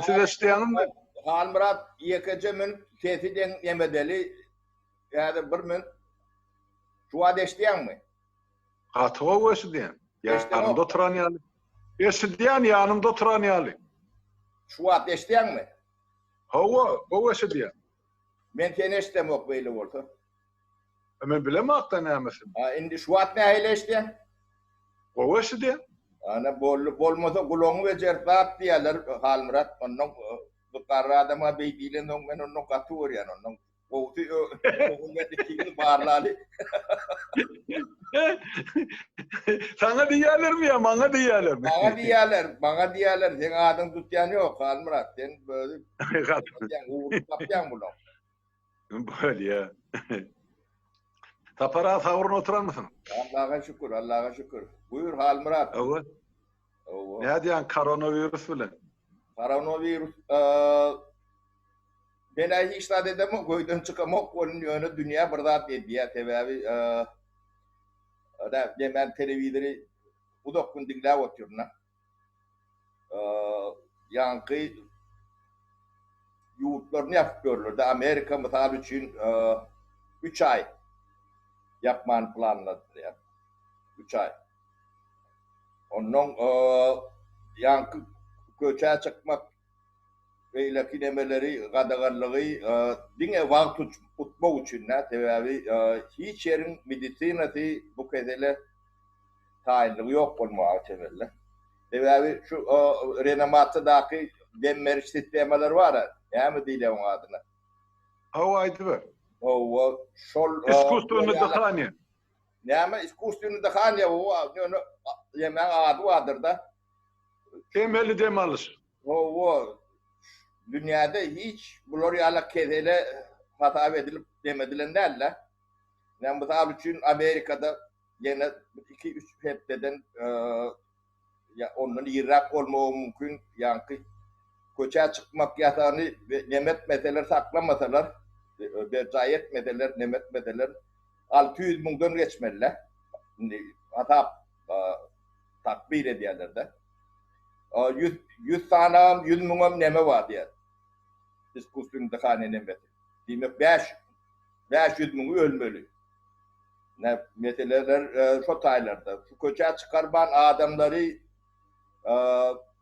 Siz eşidýäňizmi? Halmyrat ýekeje minut sesi deň nemedeli. Häzir bir minut. Şu wagt eşidýäňmi? Gaty gowy eşidýän. Ýanymda oturan ýaly. Eşidýän, ýanymda oturan ýaly. Şu wagt eşidýäňmi? Hawa, gowy eşidýän. Men seni eşidemok beýle bolsa. E men bilemokda nämesini. A indi şu wagt nähili eşidýäň? Gowy eşidýän. Ana boldy, bolmasa gulagyňy bejer zat diýýärler Halmyrat. Ondan bu garry adama beý diýlensoň men ondan gaty görýän ondan. Gowusy ogul ikimiz barlaly. Saňa diýýärlermi ýa maňa diýýärlermi? Maňa diýýärler, maňa diýýärler. Seň adyňy tutýan ýok, Halmyrat. Sen özi ugruny tapýaň bulaň. Bolýa. Sapar aga sagyryn oturanmysyň? Allaha şükür, Allaha şükür. Buýur Halmyrat. Hawa. Hawa. Nädýäň koronawirus bilen? Koronawirus Men-ä hiç zat edemok, öýden çykamok welin, ýöne dünýä bir zat edýär, sebäbi men telewizory uzak gün diňläp otyryn-a. Ýaňky ýurtlaryny ýapyp ýörler-de, Amerika mysal üçin üç aý ýapmany planladýar. Üç aý. Onnoň ýaňky köçä çykmak beýleki nemeleri gadaganlygy diňe wagt utmak üçin däl, sebäbi hiç ýeriň medisinasy bu kesele taýynlygy ýok bolmaga çemeli. Sebäbi şu reanimasiýadaky dem beriş sistemalary bar-a, näme diýilýär oň adyna? Hawa, aýdyber. Hawa, şol Iskusstwennyý dyhaniýe. Näme iskusstwennyý dyhaniýe, ýöne ýemäň ady bardyr-da. Emeli dem alyş. Hawa, dünýäde hiç bular ýaly kesele hasap edilip dem edilen däl-de. Ine, mysal üçin, Amerikada ýene iki-üç hepdeden ýa ondan irräk bolmagy mümkin, ýaňky köçä çykmak ýasagyny neme etmeseler, saklamasalar, berjaý etmeseler, neme etmeseler, 600 müňden geçmeli-dä. Indi hasap takbir edýärler-de. 100 100 sanam, 100 müňem neme bar diýýär. Iskusstvennyý dyhaniýe nemesi. Diýmek 5 500 müňi ölmeli. Ne meseleler şo taýlarda. Şu köçä çykarman adamlary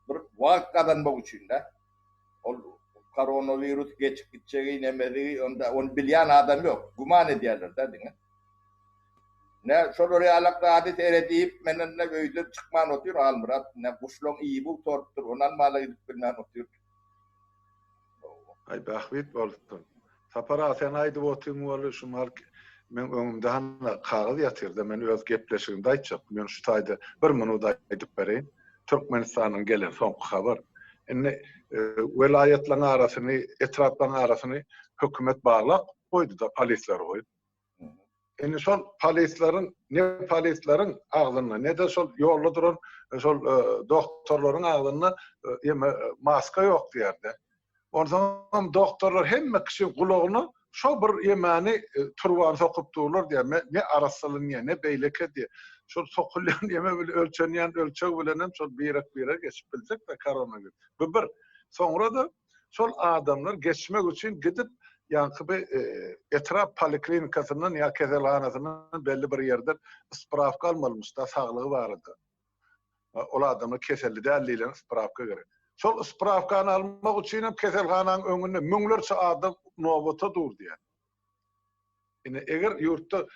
bir wagt gazanmak üçin-de. Ol koronawirus geçip gitjegi, nemesi, onda ony bilýän adam ýok. Güman edýärler-de diňe. Ne şolar ýalak zady seredip, men indi öýden çykman otyr Halmyrat. Ne guşlaň iýibi gutarypdyr, ony almana gidip bilmän otyr. Aý bähbit bolsun. Sapar aga sen aýdyp otyň weli şu mal meň öňümde hany kagyz ýatyrda men öz gepleşigimde aýtjak. Men şu taýda bir minut aýdyp bereýin. Türkmenistandan gelen soňky habar. Indi welaýatlaryň arasyny, etraplaryň arasyny hökümet baglap goýdy-da polisleri goýup. Indi şol polisleriň ne polisleriň agzynda, ne-de şol ýolda duran şol doktorlaryň agzynda ýeme maska ýok diýerde. Onsoňam doktorlar hemme kişiň gulagyna şo bir ýemäni turbany sokup durlar diýýär. Ne arassalanýar, ne beýleki edýär. Şol sokulýan ýeme bilen ölçenýän ölçeg bilenem şol birek-birege geçip biljek-de koronawirus. Bu bir. Soňra-da Şol adamlar geçmek üçin gidip, ýaňky bir etrap poliklinikasyndan ýa keselhanasyndan belli bir ýerden sprawka almalymyş-da saglygy barada. Ol adamlar keselli däl diýlen sprawka gerek. Şol sprawkany almak üçin hem keselhananyň öňünde müňlerçe adam nobata dur diýýär. Indi eger ýurtda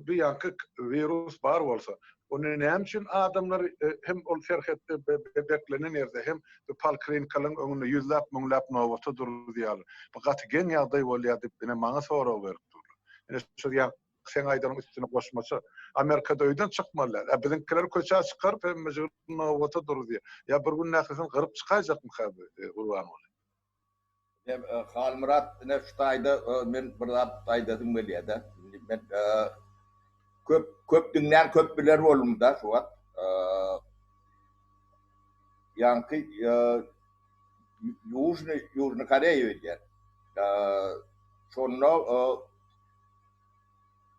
bu ýaňky wirus bar bolsa, onda näme üçin adamlar hem ol serhetde beklenen ýerde hem bu poliklinikalaryň öňünde ýüzläp, müňläp nobata duruzýarlar? Bu gaty geň ýagdaý bolýar diýip, ine maňa sorag berip durlar. Ine şu ýaňky seň aýdanyň üstüne goşmaça, Amerikada öýden çykmaly däl. Ä biziňkileri köçä çykaryp hemmejigi nobata duruzýar. Ýa bir gün ählisini gyryp çykaýjakmyka bu Gurbanguly? Halmyrat ine şu taýda men bir zat aýdasym gelýär-de. Indi men köp köp diňlän köp biler boldum-da şu wagt. Ýaňky Ýužny Ýužny Koreýa öýdýän. Şonda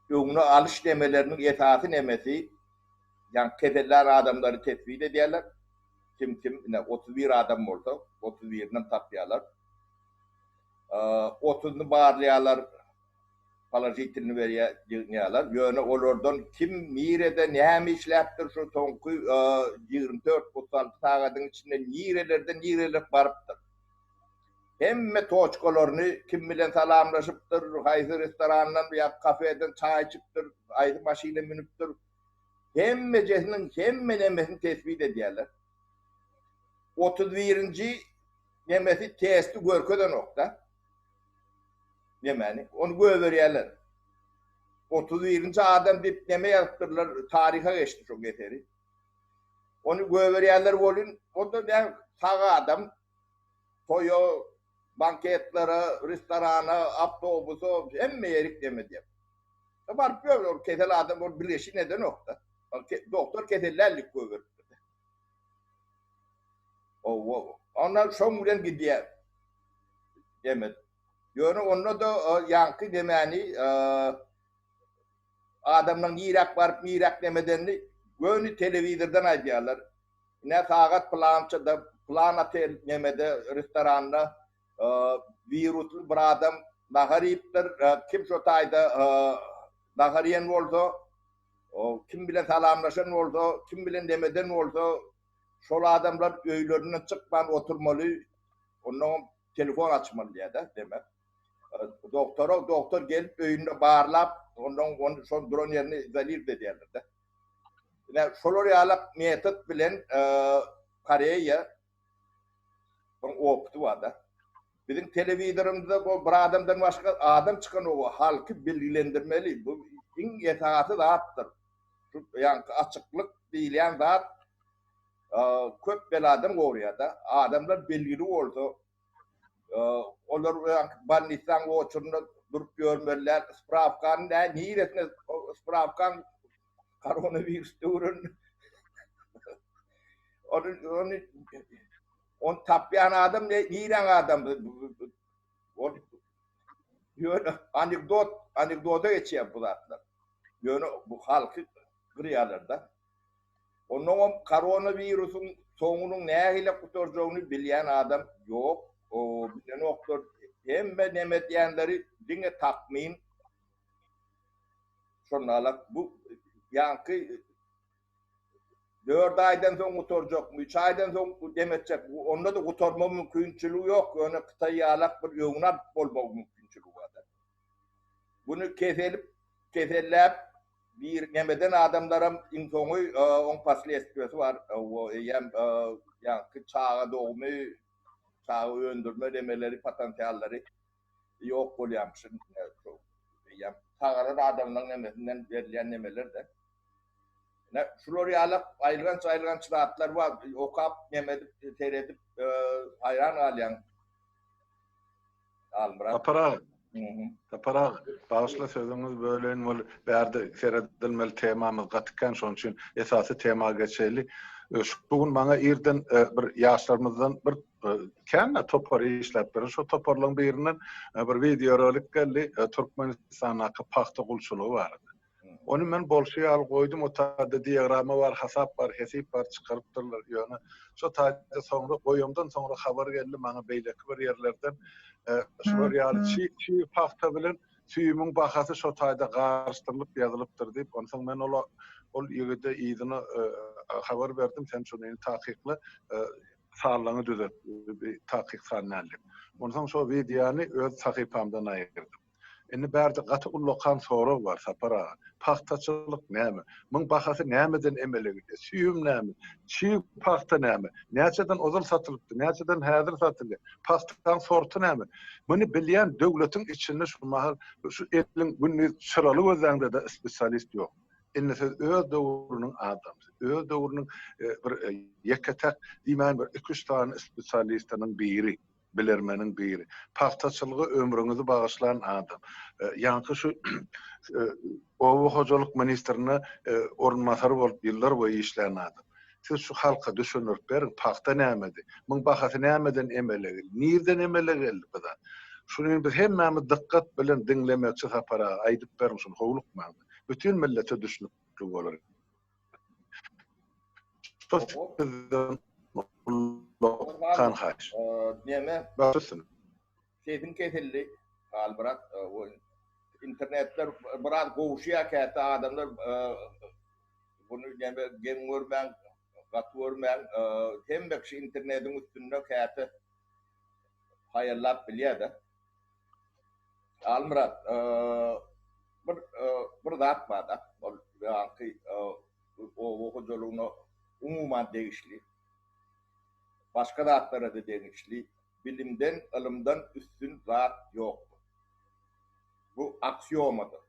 öňüni alyş nemeleriniň esasy nemesi ýaňky kesellän adamlary tesbit edýärler. Kim kim ine 31 adam bolsa. Otuz birinem tapýarlar. Otuzyny barlaýarlar, položitilni berýär, ýygnýarlar. Ýöne olardan kim nirede näme işläpdir şu soňky 24, 36 sagadyň içinde nirelerde nirelere barypdyr. Hemme toçkalaryny kim bilen salamlaşypdyr, haýsy restorandan ýa kafeden çaý içipdir, haýsy maşyna münüpdir. Hemmejesiniň hemme nemesini tesbit edýärler. 31-nji nemesi testi görkezenok-da. Nemäni? Ony göberýärler. 31-nji adam diýip neme ýazypdyrlar, taryha geçdi şoň eseri. Ony göberýärler welin, o-da näme sag adam toýa, banketlere, restorana, awtobusa, hemme ýerik neme diýip. Baryp ýör, ol kesel adam ol bilgeşin edenok-da. Doktor kesellär diýip göberipdir. Owo. Ondan şoň bilen gidýär. Demek. Ýöne onda-da ýaňky demäni adamlaryň niräk baryp, niräk nemedenini göni telewizordan aýdýarlar. Ine sagat pylançada, pylan otel nemede, restoranda wirusly bir adam nahar iýipdir. Kim şo taýda nahar iýen bolsa, kim bilen salamlaşan bolsa, kim bilen nemeden bolsa, şol adamlar öýlerinden çykman oturmaly, onnoňam telefon açmaly diýýär-de, demek. Doktora, doktor gelip öýünde barlap, onnoň ony şol duran ýerini izolird edýärler-de. Ine, şolar ýaly metod bilen Koreýa bir opyty bar-da. Biziň telewizorymyzda bu bir adamdan başga adam çykanok, halky bilgilendirmeli. Bu iň esasy zatdyr. Şu ýaňky açyklyk diýilýän zat köp beladan goraýar-da. Adamlar bilgili bolsa, olar ýaňky bolnisaň oçurynda durup ýörmeli däl. Sprawkany nä niresine sprawkaň koronawirus döwründe ony ony ony tapýan adam ne niräň adamy? Ol ýöne anekdot anekdota geçýär bu zatlar. Ýöne bu halky gyrýarlar-da. Onnoňam koronawirusyň soňunyň nähili gutarjagyny bilýän adam ýok. O bilenoklar. Hemme neme edýänleri diňe takmyn. Şonda bu ýaňky Dört aýdan soň gutarjakmy, üç aýdan soň dem etjek, onda-da gutarma mümkinçiligi ýok, ýöne Hytaý ýalak bir öňüni alyp bolmagy mümkinçiligi bar. Buny keselip, keselläp bir nemeden adamlaram iň soňy oň posledstwiýasy bar, o eýýäm ýaňky çaga dogmy, çaga öndürme nemeleri, potensiallary ýok bolýarmyşyn. Eýýäm sagalan adamlaryň nemesinden berilýän nemeler-de. Ine, şular ýaly aýylganç-aýylganç zatlar bar. Okap, neme edip, seredip, haýran galýaň. Halmyrat. Sapar aga. Sapar aga, bagyşla sözüňizi böleýin, ol bärde seredilmeli temamyz gaty kän, şonuň üçin esasy tema geçeli. Şu gün maňa irden bir ýaşlarymyzdan bir kän topar işläp berer. Şo toparlaryň birinden bir wideorolik geldi, Türkmenistandaky pagta gulçulygy barada. Ony men bolşy ýaly goýdum, o taýda diagramma bar, hasap bar, hesip bar, çykarypdyrlar. Ýöne şo taýda soňra goýamdan soňra habar geldi maňa beýleki bir ýerlerden, şular ýaly çig çig pagta bilen süýümiň bahasy şo taýda garyşdyrylyp ýazylypdyr diýip, onsoň men ol ol ýigide yzyna habar berdim, sen şuny takykla, sanlaryňy düzet, takyk san däl diýip. Onsoň şo wideony öz sahypamdan aýyrdym. Indi bärde gaty ullakan sorag bar, Sapar aga. Pagtaçylyk näme? Muň bahasy nämeden emele gelýär? Süýüm näme? Çig pagta näme? Näçeden ozal satylypdy? Näçeden häzir satylýar? Pagtaň sorty näme? Muny bilýän döwletiň içinde şu mahal şu eliň gündiz çyraly gözläňde-de spesialist ýok. Indi siz öz döwrüniň adamsy, öz döwrüniň bir ýeke-täk diýmän bir iki-üç sany spesialistiniň biri. bilermeniň biri. Pagtaçylyga ömrüňizi bagyşlan adam. Ýaňky şu oba hojalyk ministrine orunbasary bolup ýyllar boýy işlän adam. Siz şu halka düşündirip beriň, pagta nämedi? Muň bahasy nämeden emele geldi? Nirden emele geldi bu zat? Şuny biz hemmämiz dykgat bilen diňlemekçi Sapar aga, aýdyp beriň şuny howlukmaň. Bütin millete düşnükli bolar. Şo sizden. Ullakan haýyş. Neme? Baş üstüne. Sesiň kesildi Halmyrat. Internetler biraz gowşýar käte adamlar buny neme geň görmäň, gaty görmäň. Hemme kişi internetiň üstünde käte haýallap bilýär-de. Halmyrat, bir bir zat bar-da, ol ýaňky oba hojalygyna umuman degişli. Başga zatlara-da degişli. Bilimden, ylymdan üstün zat ýokdur. Bu aksiomadyr.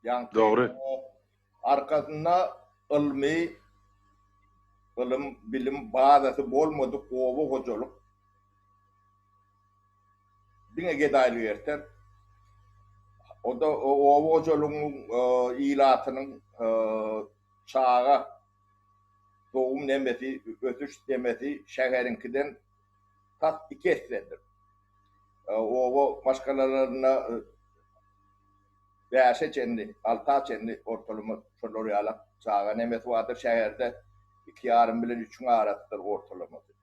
Ýaňky Dogry. Arkasynda ylmy, ylym, bilim bazasy bolmadyk oba hojalyk diňe gedaýlyk erter. O-da oba hojalygyň ilatynyň çaga dogum nemesi, ösüş nemesi şäheriňkiden tas iki essedir. Oba maşgalalarynda bäşe çenli, alta çenli ortalama şolar ýalak çaga nemesi bardyr. Şäherde iki ýarym bilen üçüň arasydyr ortalamasy.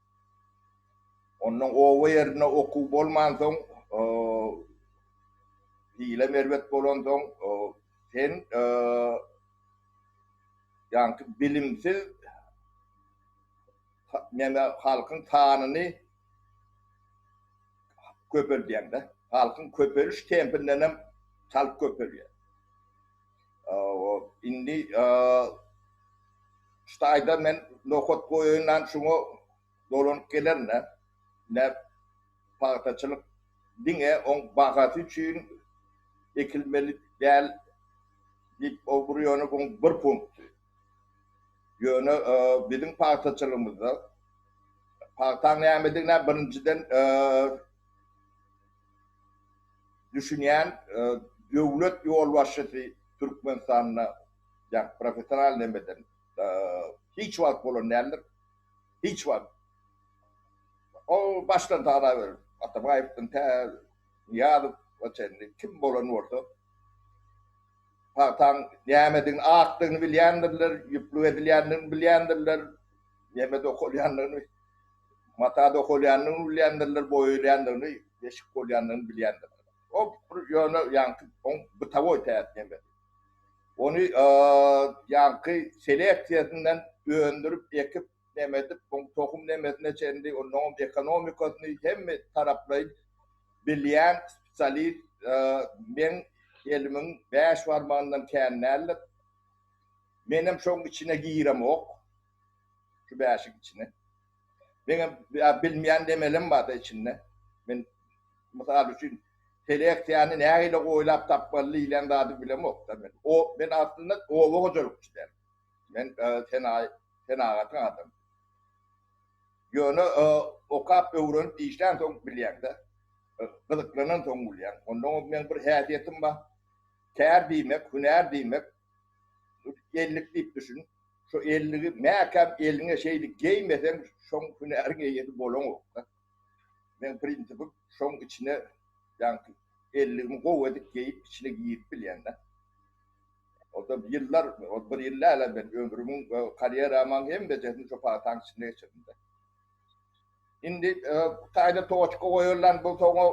Ondan oba ýerinde okuw bolmansoň, hilem erbet bolansoň, sen ýaňky bilimsiz neme halkyň sanyny köpeldýäň-de. Halkyň köpeliş tempindenem çalt köpelýär. Indi şu taýda men nokat goýaýyndan şuňa dolanyp gelerin-de. Ine, pagtaçylyk diňe oň bahasy üçin ekilmeli däl diýip, o bir ýöne oň bir punkty. Ýöne biziň pagtaçylygymyzda pagtaň nämedigine birinjiden düşünýän döwlet ýolbaşçysy Türkmenistanda ýa professional nemeden hiç wagt bolan däldir. Hiç wagt. O başdan sanaber Atabaýewden tä Nyýazowa çenli kim bolan bolsa pagtaň nämedigini, akdygyny bilýändirler, ýüplük edilýändigini bilýändirler, neme dokalýandygyny, mata dokalýandygyny bilýändirler, boýalýandygyny, deşik bolýandygyny bilýändirler. O bir ýöne ýaňky oň bytawoý täze nemesi. Ony ýaňky seleksiýasyndan öndürip, ekip, neme edip, oň tohum nemesine çenli, onnoňam ekonomikasyny hemme taraplaýyn bilýän spesialist meň elimiň bäş barmagyndan kän däldir. Menem şoň içine giremok, şu bäşiň içine. Meňem bilmeýän nemelem bar-da içinde. Men mysal üçin seleksiýany nähili oýlap tapmaly diýlen zady bilemok-da men. O men aslynda oba hojalykçy däl. Men senagatyň adamy. Ýöne okap, öwrenip, işlänsoň bilýäň-de. Gyzyklanansoň bilýäň. Onnoňam meň bir häsiýetim bar. Kär diýmek, hünär diýmek, ellik diýip düşün. Şo elligi mäkäm eliňe şeýdip geýmeseň, şoň hünäriň eýesi bolaňok-da. Meň prinsipim şoň içine ýaňky elligimi gowy edip geýip, içine girip bilýän-de. O-da ýyllar, o bir ýyl däl-ä, men ömrümiň, karýeramyň hemmejesini şo pagtaň içinde geçirdim-de. Indi taýda toçka goýarlan bu soňa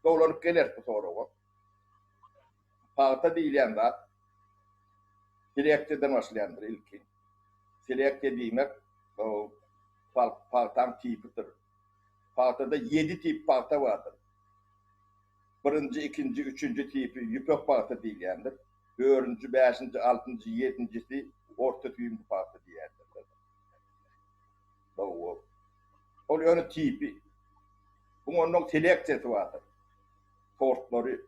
dolanyp geleris bu soraga. Pagta diýilýän zat seleksiýadan başlaýandyr ilki. Seleksiýa diýmek pagtaň tipidir. Pagtada ýedi tip pagta bardyr. Birinji, ikinji, üçünji tipi ýüpek pagta diýilýändir. Dördünji, bäşinji, altynjy, ýedinjisi orta süýümli pagta diýýändirler. Hawa. Ol ýöne tipi. Buň onnoň seleksiýasy bardyr. Sortlary.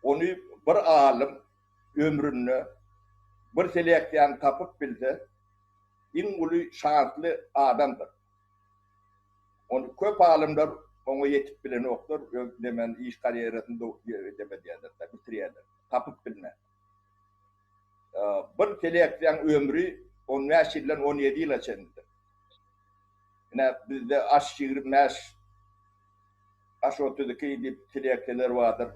Ony bir alym ömründe bir seleksiýany tapyp bilse, iň uly şansly adamdyr. Ony köp alymlar oňa ýetip bilenoklar, öz nemäni iş karýerasyny neme edýärler-de, bitirýärler, tapyp bilmän. Bir seleksiýaň ömri on bäş ýyldan on ýedi ýyla çenlidir. Ine, bizde aş 25, aş 32 diýip seleksiýalar bardyr.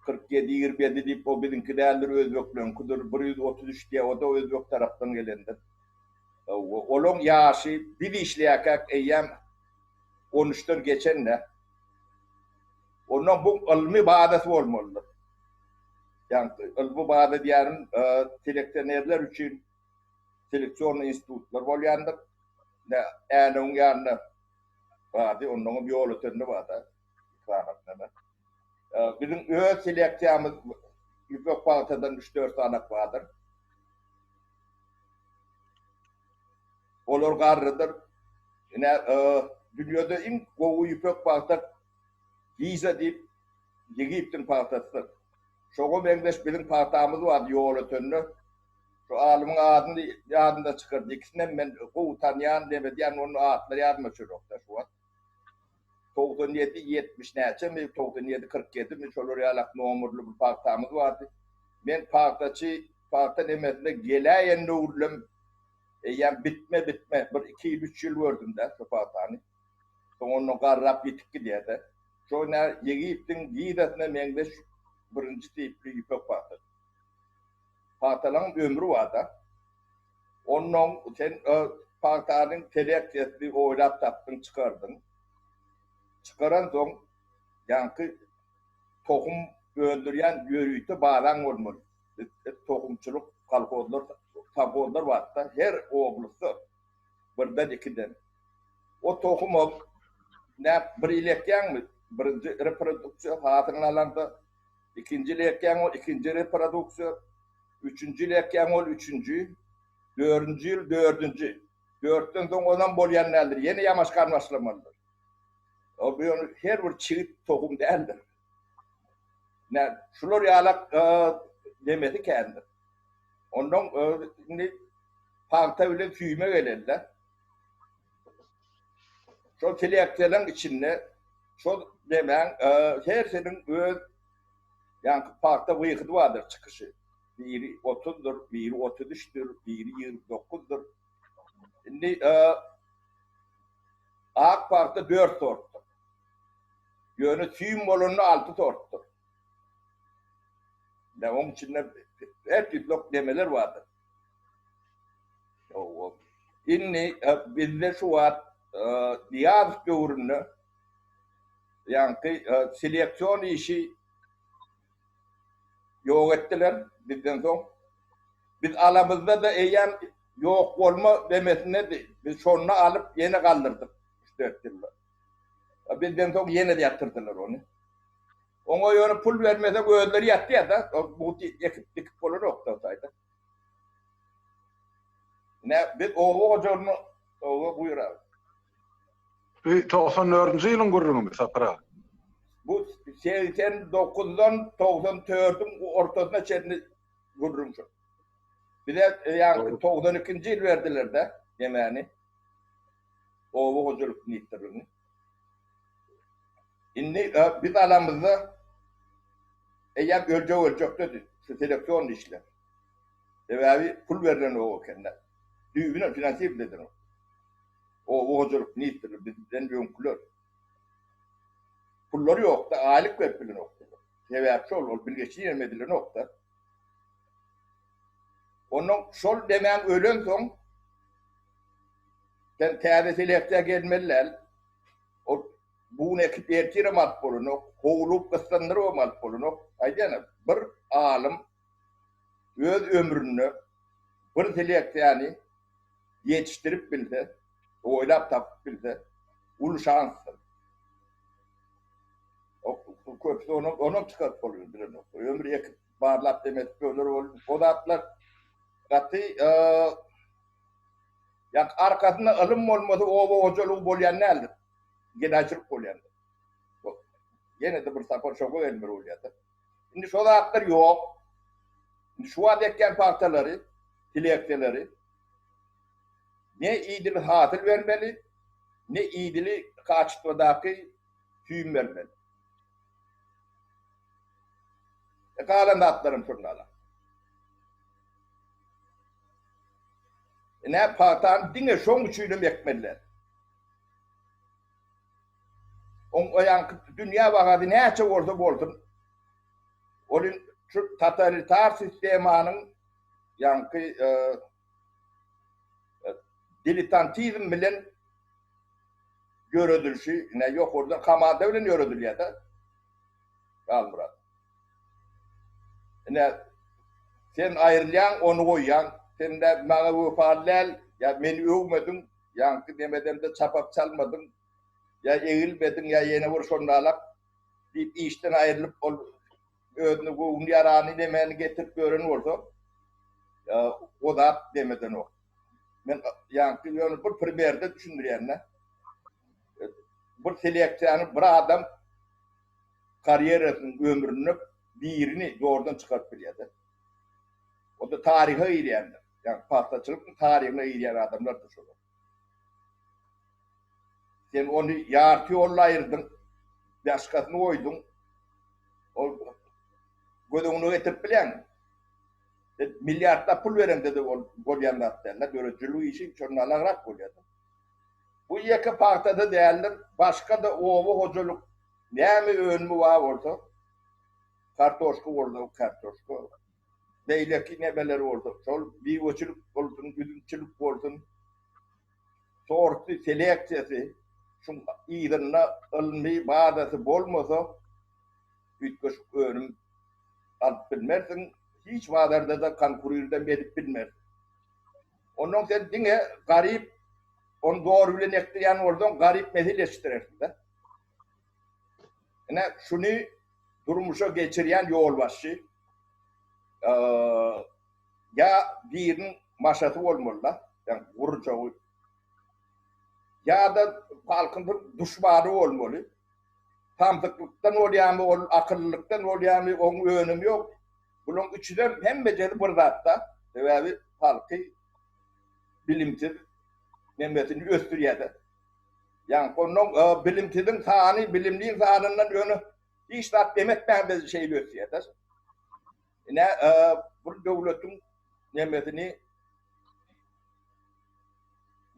47, 27 diýip o biziňki däldir, özbekleňkidir, 133 diýýär, o-da özbek tarapdan gelendir. Olaň ýaşy biz işleýärkäk eýýäm on üçden geçen-dä. Ondan bu ylmy bazasy bolmalydyr. Ýagny ylmy baza diýýänim seleksionerler üçin seleksionnyý institutlar bolýandyr. Ine Änewiň ýanynda bardy, onnoňam Ýolötende bar-da. Biziň öz seleksiýamyz ýüpek pagtadan üç-dört sanak bardyr. Olar garrydyr. Ine, dünýede iň gowy ýüpek pagta Giza diýip Ýegiptiň pagtasydyr. Şoňa meňzeş biziň pagtamyz bardy Ýolötende. Şu alymyň adyny ýadymdan çykardy. Ikisinem men gowy tanýan, neme edýän, onuň atlary ýadyma düşenok-da şu wagt. 97 70 näçemi, 97 47-mi şolar ýalak nomerli bir pagtamyz bardy. Men pagtaçy, pagta nemesine geläýen döwürlem eýýäm bitme-bitme bir iki ýyl, üç ýyl gördüm-dä şo pagtany. Soň ondan garrap ýitip gidýär-de. Şo nä Ýegiptiň Gizasyna meňzeş birinji tipli ýüpek pagta. Pagtalaryň ömri bar-da. Onnoň sen pagtanyň seleksiýasyny oýlap tapdyň, çykardyň. Çykaransoň ýaňky tohum öndürýän ýörite bazaň bolmaly. Bizde tohumçylyk kolhozlar, sowhozlar bardy-da, her oblastda birden, ikiden. O tohumam näp bir ýyl ekýäňmi, birinji reproduksiýa hasylyny alaňda, ikinji ýyl ekýäň ol ikinji reproduksiýa, üçünji ýyl ekýäň ol üçünji, dördünji ýyl dördünji. Dörtden soň onam bolýan däldir, ýene ýamaşgan başlamalydyr. O bu ýöne her bir çigit tohum däldir. Nä şular ýalak demesi kändir. Ondan indi pagta bilen süýüme gelende şol seleksiýalaryň içinde şol demäň hersiniň öz ýaňky pagta wyhydy bardyr çykyşy. Biri otuzdyr, biri 33-dür, biri 29-dur. Indi ak pagta 4 sortdur. Ýöne süýüm bolanda 6 sortdur. Ne oň içinde her tüýtlük demeler bardyr. Ýok. Indi bizde şu wagt Nyýazow döwründe ýaňky seleksion işi ýok etdiler bizden soň. Biz alamyzda-da eýýäm ýok bolma demesindedi. Biz şonda alyp ýene galdyrdyk üç-dört ýylda. Bizden soň ýene-de ýatyrdylar ony. Oňa ýöne pul bermesek özleri ýatýar-da. Buty ekip dikip bolanok-da o taýda. Ine biz oba hojalygyny oba buýur abi. Bu 94-nji ýylyň gürrüňimi Sapar aga? Bu 89-dan 94-iň ortasyna çenli gürrüň şol. Bize ýaňky 92-nji ýyl berdiler-de nemäni. Oba hojalyk ministrligini. Indi biz alamyzda eýýäm öljek-öljekdedi şu seleksion işler. Sebäbi pul berlenok ekende. Düýbünden finansirowat edenok. Oba hojalyk ministrligi bizden öňküler. Pullary ýokdy, aýlyk berip bilenokdylar. Sebäp şol, ol bilgeşlin hem edilenokda. Ondan şol demäň ölensoň sen täze seleksiýa gelmeli däl. Ol bu gün ekip ertirem alyp bolanok, howlugyp gyssandyrybam alyp bolanok. Aýdýan-a, bir alym öz ömründe bir seleksiýany ýetişdirip bilse, oýlap tapyp bilse, uly şansdyr. Köpüsi onam, onam çykaryp bolýar, bilenok. Ömür ekip, barlap demetip öler ol. O zatlar gaty Ýa arkasynda ylym bolmasa oba hojalygy bolýan däldir. Gedaýçylyk bolýandyr. Ýene-de bir sapar şoňa gelmeli bolýar-da. Indi şo zatlar ýok. Indi şu wagt ekýän pagtalary, seleksiýalary ne idili hasyl bermeli, ne idili kaçestwadaky süýüm bermeli. E galan zatlaram şonda. Ine, pagtany diňe şoň üçinem ekmeliler. Oň o ýaňky dünýä bahasy näçe bolsa bolsun. Ol şu totalitar sistemanyň ýaňky diletantizm bilen ýöredilişi, ine ýokardan komanda bilen ýöredilýär-de. Halmyrat. Ine sen aýrylýaň, ony goýýaň. Sen de maňa wepaly däl, ýa meni öwmediň, ýaňky nemedemde çapak çalmadyň, ýa egilmediň, ýa ýene bir şondalak diýip işden aýrylyp ol özüne göwni ýarany nemeni getirip ýören bolsa, o zat demedenok. Men ýaňky ýöne bir primerde düşündirýän-de. Bir seleksiýany bir adam karýerasynyň ömründe birini zordan çykaryp bilýär-de. O-da taryha girýändir. Ýagny pagtaçylyk taryhyna girýän adamlardyr şolar. Sen ony ýarty ýolda aýyrdyň, başgasyny goýduň. Ol göz öňüne getirip bilýäňmi? Sen milliardlap pul bereňde-de ol bolýan zat däl-de, döredijilik işi şondan alagrak bolýar-da. Bu ýeke pagtada däldir, başga-da oba hojalyk näme önümi bar bolsa, kartoşka bolsa kartoşka, beýleki nemeler bolsa, şol miweçilik bolsun, üzümçilik bolsun, sorty, seleksiýasy, şuň yzynda ylmy bazasy bolmasa, üýtgeşik önüm alyp bilmersiň, hiç bazarda-da konkurirdem edip bilmersiň. Onnoň sen diňe garyp, ony dogry bilen ekdirýän bolsaň, garyp nesil ýetişdirersiň-de. Ine, şuny durmuşa geçirýän ýolbaşçy ýa biriniň maşasy bolmaly-da, ýagny gurjagy, ýa-da halkyň bir duşmany bolmaly. Samsyklykdan bolýarmy ol, akyllylykdan bolýarmy, oň önümi ýok. Bularyň üçüsem hemmejesi bir zatda, sebäbi halky bilimsiz nemesini ösdürýär-de. Ýaňky onnoň bilimsiziň sany bilimliň sanyndan ýöne hiç zat demetmän biz şeýle ösýär-de. Ine, bir döwletiň nemesini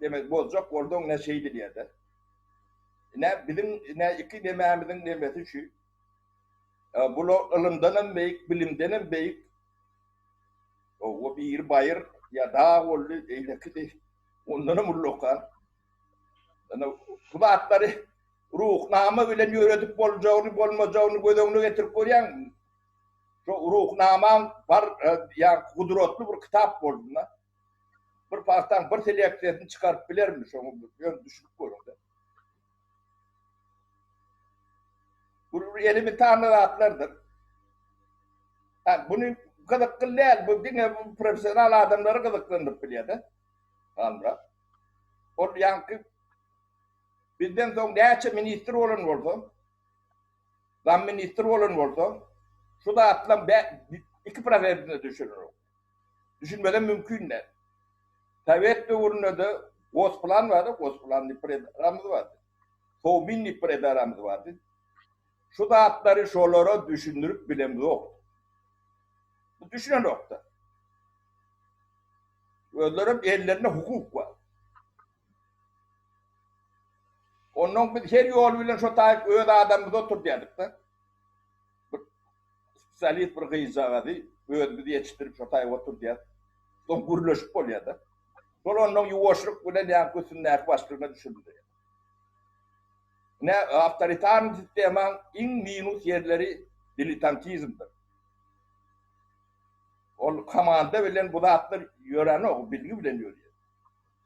demek boljak bolsaň ne şeýdilýär-de. Ine, biziň ine iki nemämiziň nemesi şu. Bular ylymdanam beýik, bilimdenem beýik. O biri baýyr ýa dag boldy, beýlekisi ondanam ullakan. Ine, bu zatlary Ruhnama bilen ýöredip boljagyny, bolmajagyny göz öňüne getirip görýäňmi? Şo Ruhnamaň bar ýa gudratly bir kitap bolsun-da. Bir pagtaň bir seleksiýasyny çykaryp bilermi şoňa ýöne düşünip görüň-de. Bu bir elementarny zatlardyr. Ha, buny gyzykly däl, bu diňe bu professional adamlary gyzyklandyryp bilýär-de. Halmyrat. Ol ýaňky bizden soň näçe ministr bolan bolsa, zam ministr bolan bolsa, şu zatlaryň 2 prosentine düşünenok. Düşünmezem mümkin däl. Sowet döwründe-de Gosplan bardy, Gosplan diýip bir edaramyz bardy. Sowmin diýip bir edaramyz bardy. Şu zatlary şolara düşündirip bilemzok. Bu düşünenok-da. Özlerem ellerinde hukuk bar. Ondan biz her ýol bilen şo taýyk öz adamymyzy oturdýardyk-da. Bir spesialist bir gyzjagazy özümiz ýetişdirip şo taýyk oturdýas. Soň gürleşip bolýar-da. Şol ondan ýuwaşlyk bilen ýaňky üstündäki başlygyna düşündirýär. Ine, awtoritar sistemaň iň minus ýerleri diletantizmdir. Ol komanda bilen bu zatlar ýöränok, bilgi bilen ýörýär.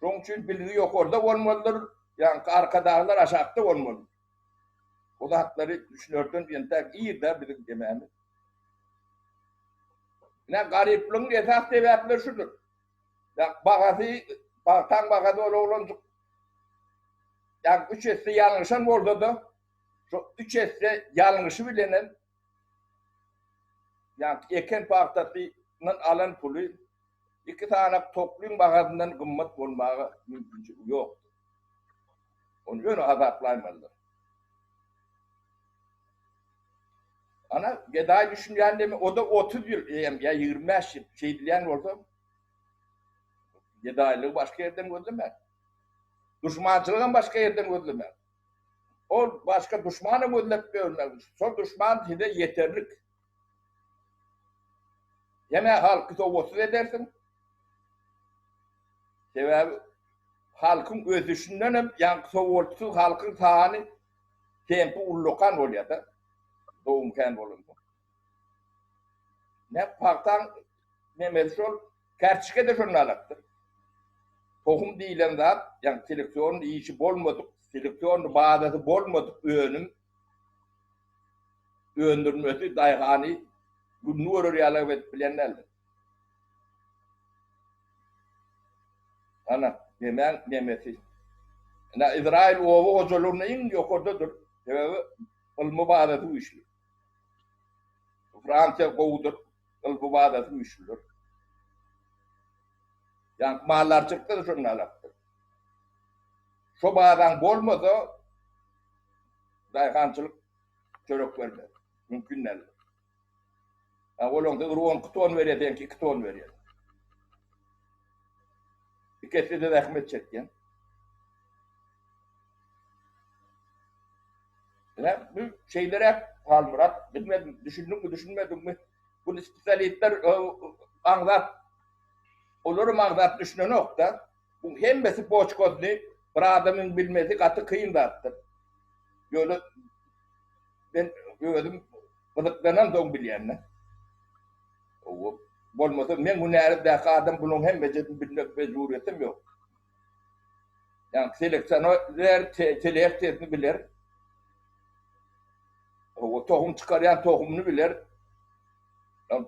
Şonuň üçin bilgi ýokarda bolmalydyr, ýaňky arkadaglar aşakda bolmalydyr. Bu zatlary düşünerden entäk ir-dä biziň demämiz. Ine, garyplygyň esas sebäpleri şudur. Ýa bagasy, pagtaň bagasy ol oglanjyk ýa üç esse ýalňyşan bolsa-da, şo üç esse ýalňyşy bilenem ýa eken pagtasyndan alan puly iki sanak toklyň bahasyndan gymmat bolmaga mümkinçiligi ýokdur. Ony ýöne hasaplaýmalydyr. Ana, gedaý düşünýän demi, o-da 30 ýyl, eýem, ýa 25 ýyl şeýdilýän bolsa, gedaýlygy başga ýerden gözlemäň. Duşmançylygam başga ýerden gözlemäň. Ol başga duşmanam gözläp ýörmäň. Şol duşman size ýeterlik. Ýene halky sowatsyz edersiň. Sebäbi halkyň ösüşinden hem ýaňky sowatsyz halkyň sany tempi ullakan bolýar-da. Dogum kän bolansoň. Ne pagtaň nemesi şol, kärtişke-de şonda alakdyr. Tohum diýlen zat, ýagny seleksion işi bolmadyk, seleksion bazasy bolmadyk önüm öndürmesi daýhany gününi görer ýaly edip bilýän däldir. Ana, nemäň nemesi. Ine, Izrail oba hojalygynda iň ýokardadyr. Sebäbi ylmy bazasy güýçli. Fransiýa gowudyr, ylmy bazasy güýçlüdir. Ýaňky maldarçylykda-da şonda alapdyr. Şo bazaň bolmasa, daýhançylyk çörek bermez. Mümkin däldir. Ha, olaňda bir 12 ton berýär, seňki 2 ton berýär. Iki esse-de zähmet çekýän. Ine, bu şeýleräk Halmyrat, bilmedim, düşündiňmi, düşünmediňmi? Bu spesialistler aňzat, olaram aňzat düşünenok-da. Bu hemmesi boçkasyny bir adamyň bilmesi gaty kyn zatdyr. Ýöne men özüm gyzyklanamsoň bilýän-de. Bolmasa meň hünärimdäki adam bunuň hemmejesini bilmek mejburiýetem ýok. Ýagny seleksioner seleksiýasyny biler. O tohum çykarýan tohumyny biler.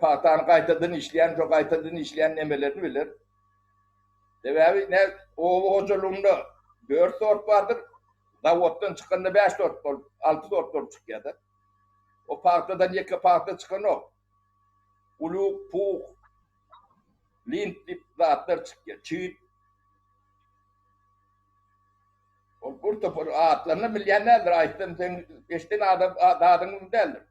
Pagtany gaýtadan işleýän, şo gaýtadan işleýän nemelerini biler. Sebäbi ne oba hojalygynda 4 sort bardyr, zawoddan çykanda 5 sort bolup, 6 sort bolup çykýar-da. O pagtadan ýeke pagta çykanok. Uluk, puk, lint diýip zatlar çykýar, çigit. Ol bir topar atlaryny bilýän däldir, aýtsam sen eşden adam zadyň däldir.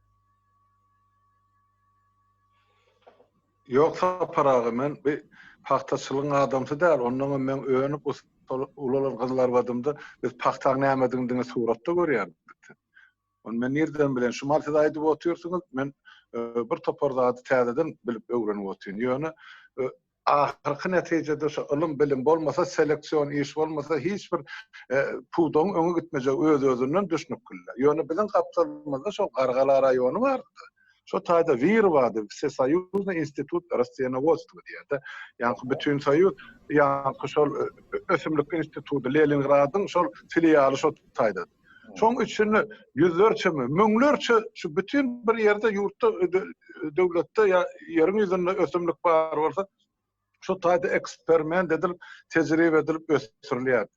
Ýok Sapar aga men bi pagtaçylygyň adamsy däl onnoňam meň önüp ulalan gyzlarbadymda biz pagtaň nämedigini diňe suratda görýärdik. Ony men nirden bilen şu mal siz aýdyp otyrsyňyz men bir topar zady täzeden bilip öwrenip otyryn. Ýöne ahyrky netijede şu ylym bilim bolmasa seleksion iş bolmasa hiç bir pudagyň öňe gitmejegi öz-özünden düşnükli. Ýöne biziň gapdalymyzda şol Gargala raýony bardy. Şo taýda wir bardy, Wsesoýuznyý institut rasteniowodstwa diýýär-de. Ýaňky bütinsoýuz, ýaňky şol ösümlik instituty Leningradyň şol filialy şo taýda. Şoň içinde ýüzlerçemi, müňlerçe şu bütin bir ýerde ýurtda, döwletde ýa ýeriň ýüzünde ösümlik bar bolsa, şu taýda eksperiment edilip, tejribe edilip ösdürilýär.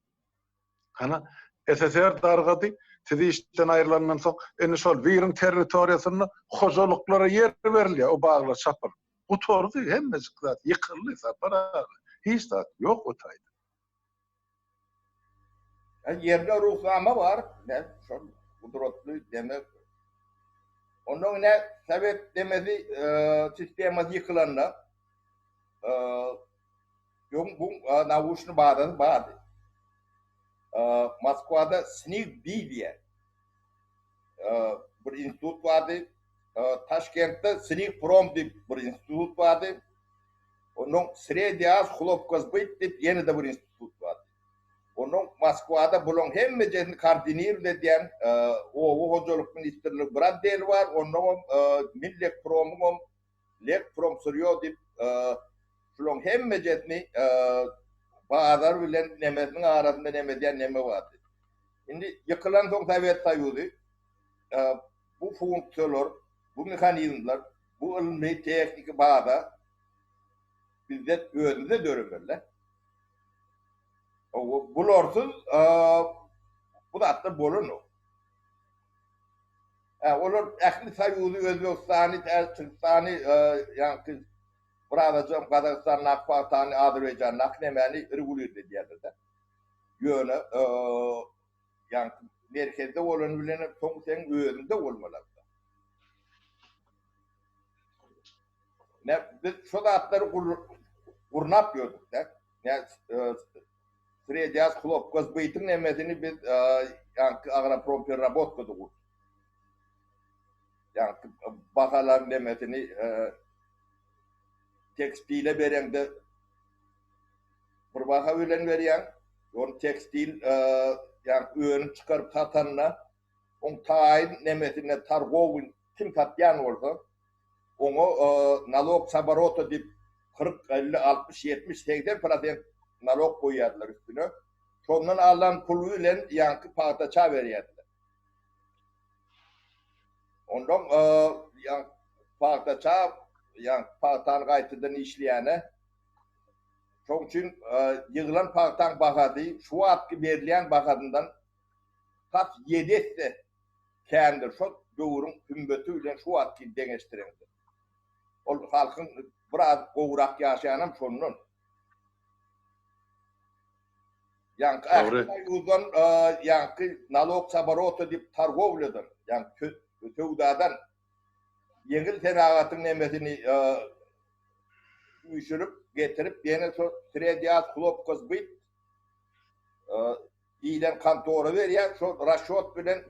Hana, SSR dargady, siz işden aýrylandan soň, indi şol biriň territoriýasynda hojalyklara ýer berilýär, o baglar çapylyp. Gutardy, hemmejik zat ýykyldy, Sapar aga. Hiç zat ýok o taýda. Ýerde ruhnama bar, ne şol gudratly demek. Ondan ine sowet demesi sistemasy ýykylanda öň bu nauşny bazasy bardy. Moskwada SNIG diýýär. Bir institut bardy. Taşkentde SNIG prom diýip bir institut bardy. Ondan Sredýaz hlopkozbyt diýip ýene-de bir institut bardy. Ondan Moskwada bulaň hemmejesini koordinirowat edýän oba hojalyk ministrligi bir otdeli bar, ondaňam Millekpromyňam Lekpromsyrýo diýip şulaň hemmejesini bazar bilen nemesiniň arasynda neme edýän neme bardy. Indi ýykylansoň Sowet Soýuzy bu funksiýalar, bu mehanizmler, bu ylmy, tehniki baza bizde özümizde döremeli. Bularsyz bu zatlar bolanok. Olar ähli Soýuzy, Özbegistany, Täjigistany, ýaňky birazajygam Gazagystandaky pagtany, Azerbaýjandaky nemäni regulirde edýärler-de. Ýöne ýaňky merkezde bolany bilen soň seň özüňde bolmaly. Ne biz şu zatlary gurnap ýördük-de. Ne Sredýaz Hlopkozbytyň nemesini biz ýaňky agropromperrabotkada gurduk. Ýaňky bahalaryň nemesini. Tekstile bereňde bir baha bilen berýäň. Ony tekstil ýa önüm çykaryp satanda oň taýyn nemesine targowy kim satýan bolsa oňa nalog s oborota diýip 40, 50, 60, 70, 80 prosent nalog goýýardylar üstüne. Şondan alan puly bilen ýaňky pagtaça berýärdiler. Ondan ýaňky pagtaça, ýaňky pagtany gaýtadan işleýäne şoň üçin ýygylan pagtaň bahasy şu wagtky berilýän bahasyndan tas ýedi esse kändir şo döwrüň hümmeti bilen şu wagtky deňeşdireňde. Ol halkyň biraz gowurak ýaşaýanam şondan. Ýaňky ähli soýuzdan ýaňky nalog s oborota diýip targowlyadan, ýaňky söwdadan ýeňil senagatyň nemesini üýşürip getirip ýene şo sredýaz hlopka zbyt diýlen kontora berýär, şo rasçot bilen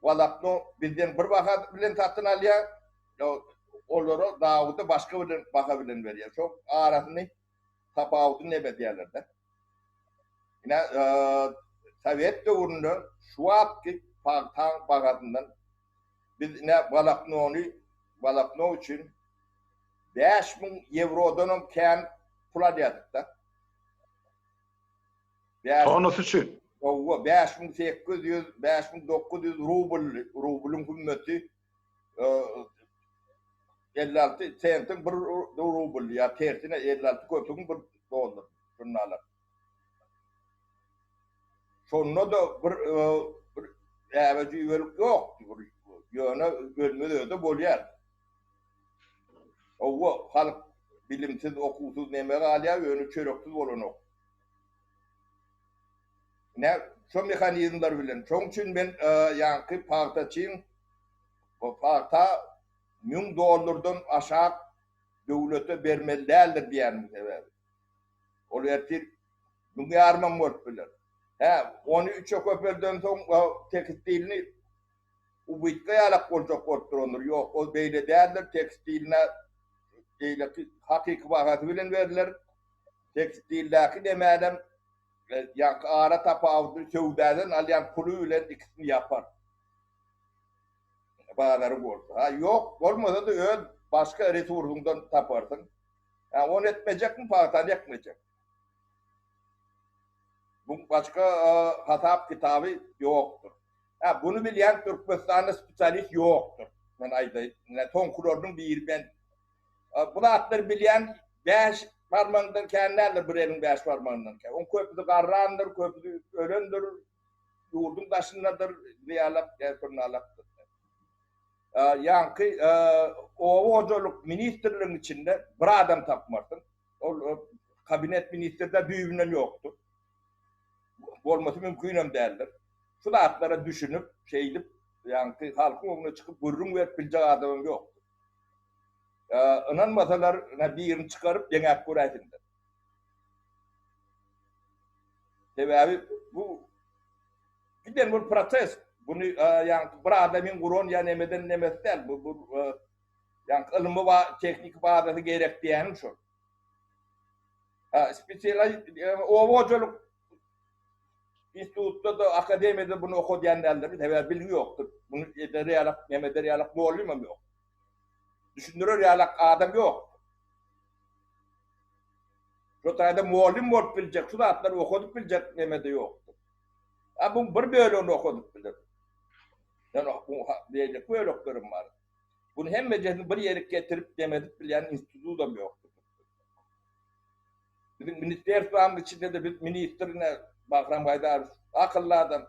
walakno bizden bir baha bilen satyn alýar, olara zawuda başga bilen baha bilen berýär. Şo arasyny tapawudyny neme edýärler-de. Ine, sowet döwründe şu wagtky pagtaň bahasyndan biz ine walaknony, walakno üçin 5000 ýewrodanam kän pul alýardyk-da. Tonasy üçin. Hawa, 5800, 5900 rubl, rublyň hümmeti 56 sentiň bir rubl ýa tersine 56 köpügiň bir dollar şundalar. Şonda-da bir bir äbe-jüýbelik ýokdy. Bir ýöne ölmez öde bolýar. Hawa, halk bilimsiz, okuwsyz neme galýar, ýöne çöreksiz bolanok. Ine, şo mehanizmler bilen. Şoň üçin men ýaňky pagtaçyň pagta 1000 dollardan aşak döwlete bermeli däldir diýýänim sebäbi. Ol ertir müň ýarymam bolup biler. Hä, ony üçe köpeldensoň tekstilini ubytka ýalak boljak bolup durandyr. Ýok, ol beýle däldir. Tekstiline beýleki hakyky bahasy bilen berler. Tekstildäki nemänem ýaňky ara tapawudy söwdadan alýan puly bilen ikisini ýapar. Bazary bolsa. Ha, ýok, bolmasa-da öz başga resursyňdan taparsyň. Ha, ony etmejekmi, pagtany ekmejek. Bu başga hasap kitaby ýokdur. Ha, bunu bilýän Türkmenistanda spesialist ýokdur. Men aýdaýyn. Ine, soňkularynyň biri men. Bu zatlary bilýän bäş barmagyňdan kän däldir, bir eliň bäş barmagyndan kän. Oň köpüsi garrandyr, köpüsi ölendir, ýurduň daşyndadyr, zyýalak, ýa-da Ýaňky oba hojalyk ministrligiň içinde bir adam tapmarsyň. Ol kabinet ministrde düýbünden ýokdur. Bolmasy mümkinem däldir. Şu zatlara düşünip, şeýdip, ýaňky halkyň öňüne çykyp gürrüň berip biljek adamam ýokdur. Ynanmasalar, birini çykaryp deňäp göräýsinler. Sebäbi bu giden bir proses. Bunu ýaňky bir adamyň guran ýa nemeden nemesi däl. Bu bu ýaňky ylmy ba tehniki bazasy gerek diýýänim şol. Ha, spesial oba hojalyk institutda da akademiýada bunu okadýan däldir. Sebäbi bilgi ýokdur. Bunu eder ýalak, neme eder ýalak mugallymam ýok. Düşündirer ýalak adam ýok. Şu taýda mugallym bolup biljek, şu zatlary okadyp biljek neme-de ýokdur. A bu bir bölegini okadyp biler. Ýöne bu beýleki böleklerem bar. Bunu hemmejesini bir ýere getirip demedip bilýän institutam ýokdur. Biziň ministerstwamyň içinde-de biz ministrine Bahram Gaýdarow akylly adam.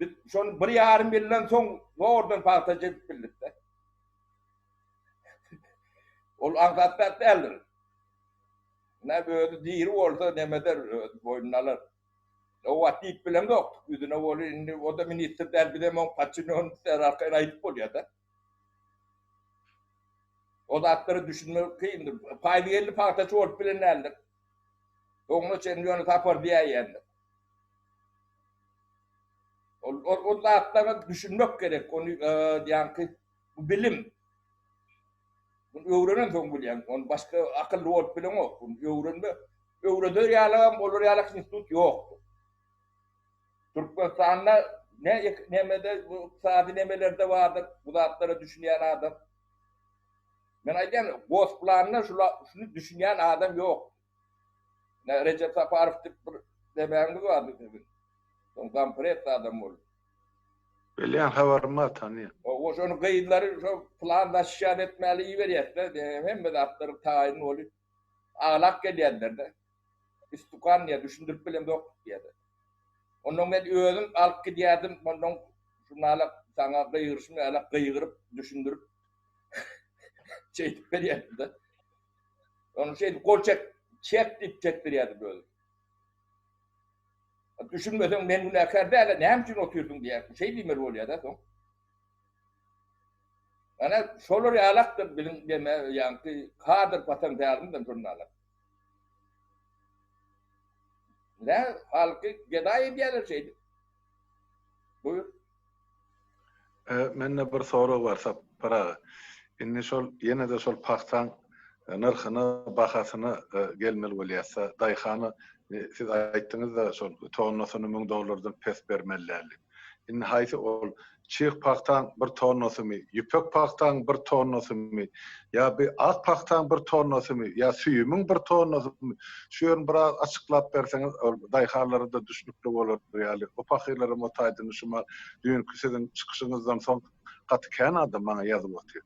Biz şony bir ýarym ýyldan soň zordan pagta edip bildik-de. Ol aňsat zat däldir. Ne özi diri bolsa nemeder, özi boýnuna alar. O wagt diýip bilemzok, ýüzüne boli indi o-da ministr däl, bizem oň podçinýony däl arkaýyn aýdyp bolýar-da. O zatlara düşünmek kyndyr. Paýzy geldi pagtaçy bolup bilen däldir. Soňuna çenli ýöne sapar diýäýendir. Ol ol ol zatlara düşünmek gerek. Ony ýaňky bu bilim. Bunu öwrenen soň bilýäň. Ony başga akylly bolup bileňok. Bunu öwrenme, öwreder ýalagam olar ýalak institut ýokdur. Türkmenistanda ne nemede bu ykdysady nemelerde bardyr bu zatlara düşünýän adam. Men aýdýan Gosplanda şula şuny düşünýän adam ýok. Ne Rejep Saparow diýip bir demäňiz bardy siziň. Soň zampred adam boldy. Bilýän habarym bar tanýan. O şony gyzlary şo plan zaşişat etmäli iberýäsde hemme zatlary taýyn bolup aglap gelýänlerde. Istukan diýýär düşündirip bilemzok diýýär. Ondan men özüm alyp gidýärdim ondan şunalak saňa gygyryşym ýaly gygyryp düşündirip şeýdip berýärdim-de. Ony şeýdip gol çek çek diýip çekdirýärdim özüm. Düşünmeseň men günäkär däl, näme üçin otyrdyň diýýär. Şeý diýmeli bolýar-da soň. Ana şolar ýalakdyr biziň deme ýaňky kadr potensialymyzam şonda alak. Ne halky gedaý edýärler şeýdip. Buyur. Mende bir sorag bar Sapar aga. Indi şol ýene-de şol pagtaň nyrhyna, bahasyna gelmeli bolýarsa, daýhana siz aýtdyňyz-da şol tonnasyny 1000 dollardan pes bermeli däl diýip. Indi haýsy ol çyg pagtaň bir tonnasymy, ýüpek pagtaň bir tonnasymy, ýa bi ak pagtaň bir tonnasymy, ýa süýümiň bir tonnasymy? Şu ýerini biraz açyklap berseňiz, ol daýhanlara-da düşnükli bolar ýaly. O pahyrlaram o taýdan şumal düýnki siziň çykyşyňyzdan soň gaty kän adam maňa ýazyp otyr.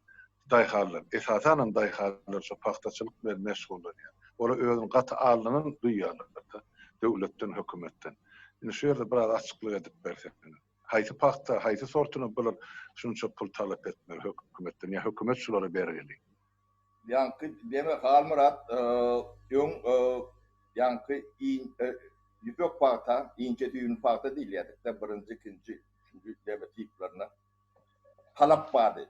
Daýhanlar, esasanam daýhanlar şo pagtaçylyk bilen meşgullanýar. Olar özüni gaty aldanan duýýarlar-da, döwletden, hökümetden. Indi şu ýerde biraz açyklyk edip berseňiz. Haýsy pagta, haýsy sortuna bular şunça pul talap etmeli hökümetden ýa hökümet şulara bergili? Ýaňky deme Halmyrat öň ýaňky ýüpek pagta, inçe süýümli pagta diýilýärdi-de birinji, ikinji, üçünji deme tiplerine talap bardy.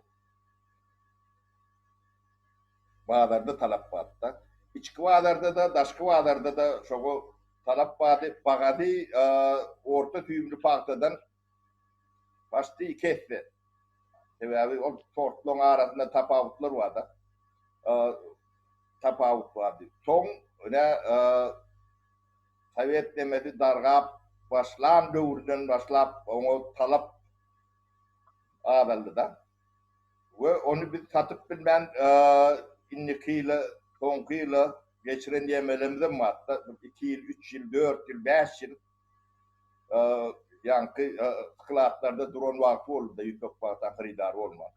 Bazarda talap bardy-da. Içki bazarda-da, daşky bazarda-da şoňa talap bardy. Bagasy orta süýümli pagtadan başda iki esse. Sebäbi ol sortlaryň arasynda tapawutlar bar-da. Tapawut bardy. Soň ine sowet nemesi dargap başlan döwürden başlap oňa talap azaldy-da. We ony biz satyp bilmän indiki ýyla, soňky ýyla geçiren ýemelemizem bar-da. Bir iki ýyl, üç ýyl, dört ýyl, bäş ýyl ýaňky skladlarda duran wagty boldy-da ýüpek pagta hyrydary bolman.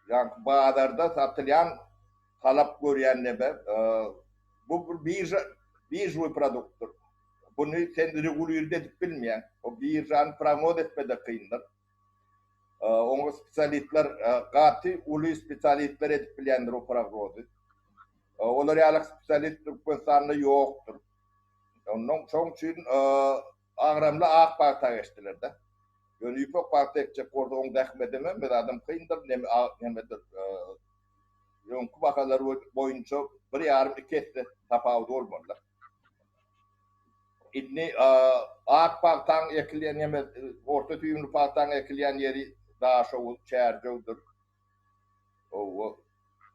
Ýaňky bazarda satylýan talap görýän neme, bu bir birža, biržowy produktdyr. Buny sen regulirde edip bilmeýäň. O biržany prognoz etme-de kyndyr. Oňa spesialistler, gaty uly spesialistler edip bilýändir o prognozy. Olar ýaly spesialist Türkmenistanda ýokdur. Ondan şoň üçin agramly ak pagta geçdiler-de. Ýöne ýüpek pagta ekjek bolsa oň zähmedem hemme zadam kyndyr, nemedir. Öňki bahalar boýunça bir ýarym iki esse tapawudy bolmalydyr. Indi ak pagtaň ekilýän ýeme orta süýümli pagtaň ekilýän ýeri Daşoguz, Çärjewdir. Owa,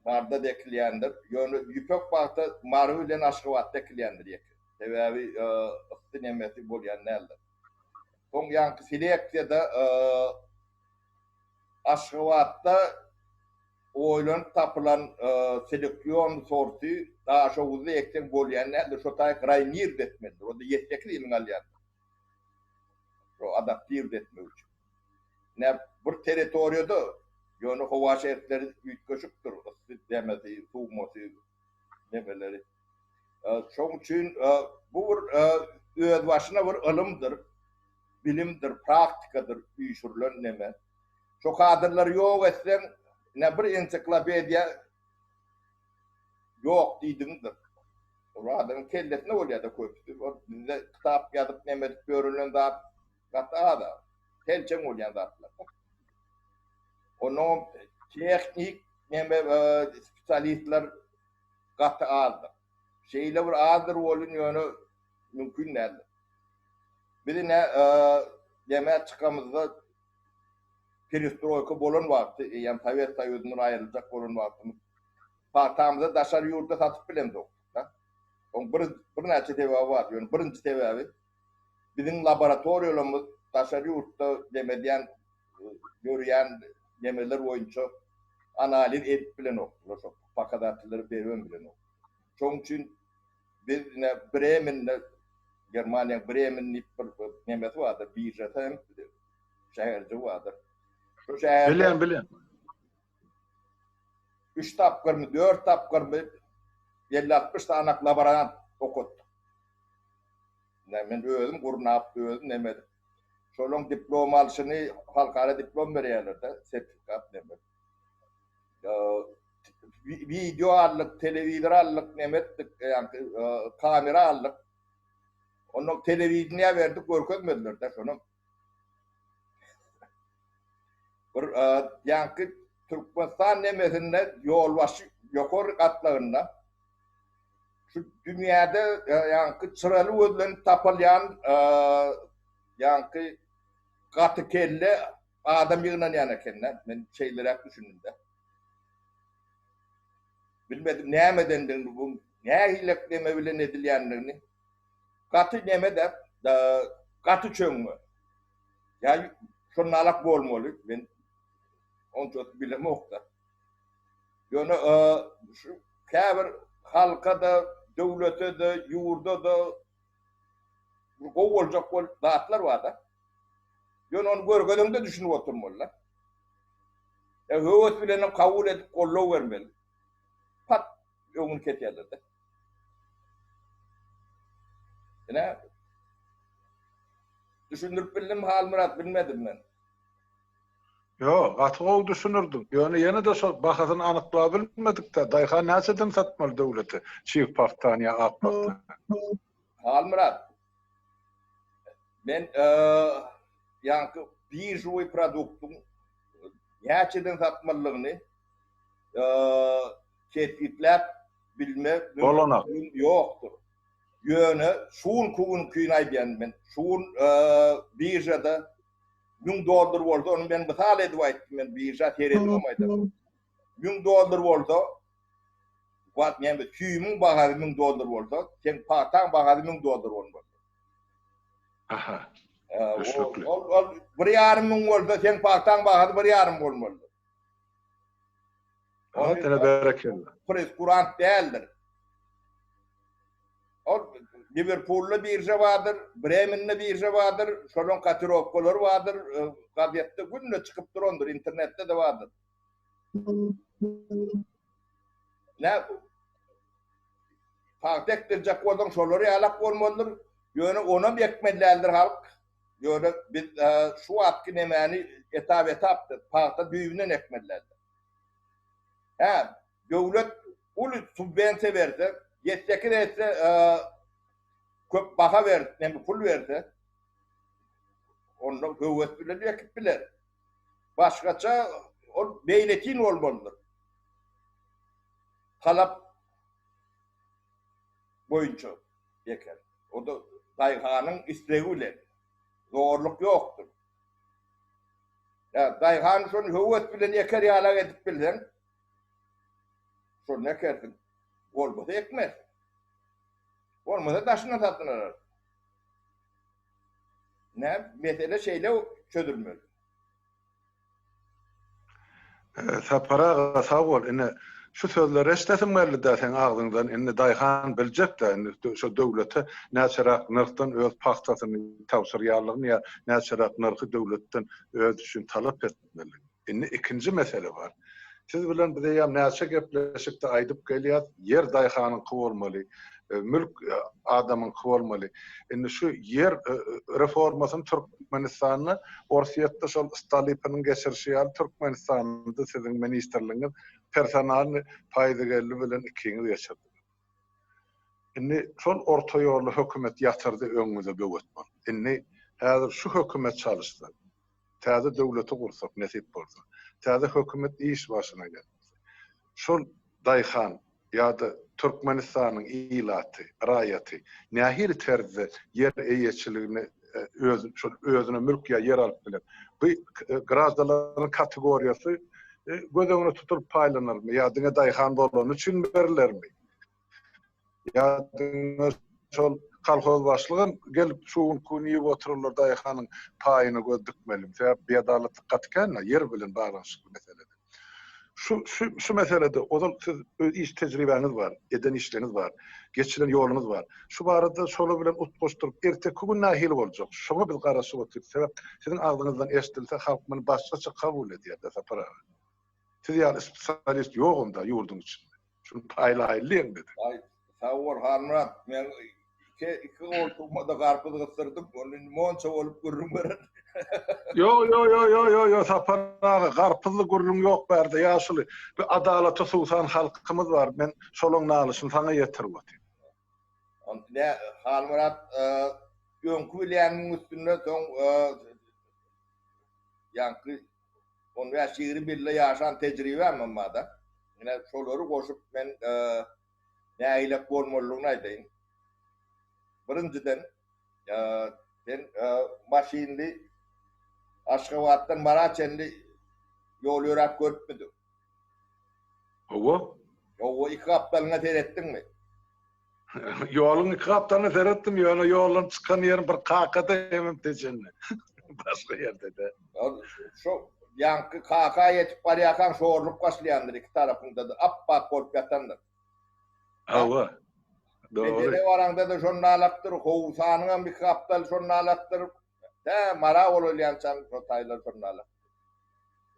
Maryda-da ekilýändir. Ýöne ýüpek pagta Mary bilen Aşgabatda ekilýändir ýeke. Sebäbi yssy nemesi bolýan däldir. Soň ýaňky seleksiýada Aşgabatda oýlanyp tapylan seleksion sorty Daşoguzda ekseň bolýan däldir. Şo taýyk raýnird etmelidir. O-da ýedi-sekiz ýylyň alýandyr. Şo adaptird etmek üçin. Ine, bir territoriýada, ýöne howa şertleri üýtgeşikdir, yssy demesi, suwmasy, nemeleri. Şoň üçin bu bir özbaşyna bir ylymdyr, bilimdir, praktikadyr üýşürilen neme. Şo kadrlary ýok etseň, ine bir ensiklopediýa ýok diýdigiňdir. Ol adamyň kellesinde bolýar-da köpüsi. Ol bizde kitap ýazyp neme edip ýörülen zat gaty az-a. Selçeň bolýan zatlar. Onnoňam tehnik neme spesialistler gaty azdyr. Şeýle bir azdyr welin ýöne mümkin däldir. Biz ine neme çykamyzda. Perestroýka bolan wagty, eýýäm Sowet Soýuzyndan aýryljak bolan wagtymyz pagtamyzy daşary ýurda satyp bilemzokdyk-da. Oň bir birnäçe sebäbi bar. Ýöne birinji sebäbi biziň laboratoriýalarymyz daşary ýurtda demedýän görýän nemeler boýunça analiz edip bilenokdylar, şo pokazatelleri beribem bilenok. Şonuň üçin biz ine Bremende, Germaniýanyň Bremen diýip bir nemesi bardyr, biržasy hem şäherjigi bardyr. Şo şäherde Bilýän, bilýän. Üç tapgyrmy, dört tapgyrmy, 50-60 sanak laborant okatdyk. Ine, men özüm gurnap, özüm neme edip, şolaň diplom alşyny halkara diplom berýärler-de, sertifikat neme. Wideo aldyk, telewizor aldyk, neme etdik, ýaňky kamera aldyk. Ondan telewideniýä berdik, görkezmediler-de şonam. Bir ýaňky Türkmenistan nemesinde ýolbaşçy ýokary gatlagynda şu dünýäde ýaňky çyraly gözlenip tapylýan ýaňky gaty kelle adam ýygnanýan ekende, men şeýleräk düşündim-de. Bilmedim nämedendigini bu nähili neme bilen edilýändigini. Gaty neme-de, gaty çöňňe. Ýa şonalak bolmaly, men onçasy bilemok-da. Ýöne şu käbir halka-da, döwlete-de, ýurda-da bir gowy boljak bolup zatlar bar-da. Ýöne ony görkezeňde düşünip oturmaly-da. Ýa höwes bilenem kabul edip goldaw bermeli. Pat öňüni kesýärler-de. Ine, düşündirip bildim Halmyrat, bilmedim men. Ýok, gaty gowy düşündirdiň. Ýöne ýene-de şol bahasyny anyklabilmedik-dä. Daýhan näçeden satmaly döwlete çig pagtany ýa ak pagtany? Halmyrat, men ýaňky biržowy produktyň näçeden satmalydygyny kesgitläp bilme mümkinçiligim ýokdur. Ýöne şu günki günkini aýdýan men. Şu gün biržada 1000 dollar bolsa, ony men mysal edip aýtdym, men birža seredibem aýdamok. 1000 dollar bolsa, wagt näme, süýümiň bahasy 1000 dollar bolsa, seň pagtaň bahasy 1000 dollar bolmaly. Aha. Düşnükli. Ol, ol bir ýarym müň bolsa, seň pagtaň bahasy bir ýarym bolmaly. Ol berekella. Preskurant däldir. Ol Liwerpulda birža bardyr, Bremende birža bardyr, şolaň kotirowkalary bardyr, gazetde günde çykyp durandyr, internetde-de bardyr. Nä pagta ekdirjek bolsaň şolar ýalak bolmalydyr. Ýöne onam ekmeli däldir halk. Ýöne biz şu wagtky nemäni etap-etap pagta düýbünden ekmeli däldir. Hä, döwlet uly subwensiýa berse, ýedi-sekiz esse köp baha berse, näme pul berse, onda höwes bilen ekip biler. Başgaça ol beýletin bolmalydyr. Talap boýunça eker. O-da daýhanyň islegi bilen. Zorluk ýokdur. Ýa daýhan şony höwes bilen eker ýalak edip bilseň, şony ekersiň. Bolmasa ekmersiň. Bolmasa daşyndan satyn alarsyň. Nä, mesele şeýle çözülmeli. Sapar aga sag bol ine şu sözleri eşdesim geldi-dä seň agzyňdan indi daýhan biljek-dä indi şo döwlete näçeräk nyrhdan öz pagtasyny tabşyrýanlygyny ýa näçeräk nyrhy döwletden özi üçin talap etmelidigini. Indi ikinji mesele bar. Siz bilen biz eýýäm näçe gepleşikde aýdyp gelýäs, ýer daýhanyňky bolmaly, mülk adamyňky bolmaly. Indi şu ýer reformasyny Türkmenistanda Orsýetde şol Stolypiniň geçirişi ýaly Türkmenistanda siziň ministrligiňiz personalny Paýzygeldi bilen ikiňiz geçirdiňiz. Indi şol orta ýolly hökümet ýatyrdy öňüňize böwet bolup. Indi häzir şu hökümet çalyşsa, täze döwleti gursak nesip bolsa, täze hökümet iş başyna gelse, şol daýhan ýa-da Türkmenistanyň ilaty, raýaty nähili terzde ýer eýeçiligini. öz şol özüne mülk ýa ýer alyp bilen. Bu graždanlaryň kategoriýasy göz öňüne tutulyp paýlanarmy ýa diňe daýhan bolany üçin berilermi? Ýa diňe şol kolhoz başlygam gelip şu günki gün iýip oturarlar daýhanyň paýyna göz dikmelimi? Sebäp biadalatlyk gaty kän-de ýer bilen baglanyşykly meselede. Şu şu şu meselede ozal siz öz iş tejribäňiz bar, eden işleriňiz bar, geçiren ýoluňyz bar. Şu barada şolar bilen utgaşdyryp erteki gün nähili boljak? Şoňa biz garaşyp otyrys. Sebäp siziň agzyňyzdan eşidilse halk muny başgaça kabul edýär-de Sapar aga. Siz ýaly spesialist ýok onda ýurduň içinde. Şuny paýlaýlyň dedi. Aý, sag bol Halmyrat. Men iki, iki goltuguma-da garpyz gysdyrdym. Ony indi monça bolup gürrüň berer. Ýo, ýo, ýo, ýo, ýo, ýo, Sapar aga, garpyzly gürrüň ýok bärde, ýaşuly. Bir adalata suwsan halkymyz bar. Men şolaň nalyşyny saňa ýetirip otyryn. Onda nä, Halmyrat, öňki bilýänimiň üstünde soň ýaňky On bäş-ýigrimi ýylda ýaşan tejribämem bar-da. Ine, şolary goşup men nägilek bolmalydygyny aýdaýyn. Birinjiden, sen maşynly Aşgabatdan Mara çenli ýol ýöräp görüpmidiň? Hawa. Hawa, iki gapdalyňa seretdiňmi? Ýoluň iki gapdalyna seretdim, ýöne ýoldan çykan ýerim bir Kakada hemem Tejende. Başga ýerde däl. Şo ýaňky Kaka ýetip barýarkaň şorlup başlaýandyr iki tarapyňda-da ap-ak bolup ýatandyr. Hawa. Dogry. Tejene baraňda-da şonalakdyr, Howsanyňam iki gapdaly şonalakdyr. Tä Mara golaýlaýançaň şo taýlar şonalakdyr.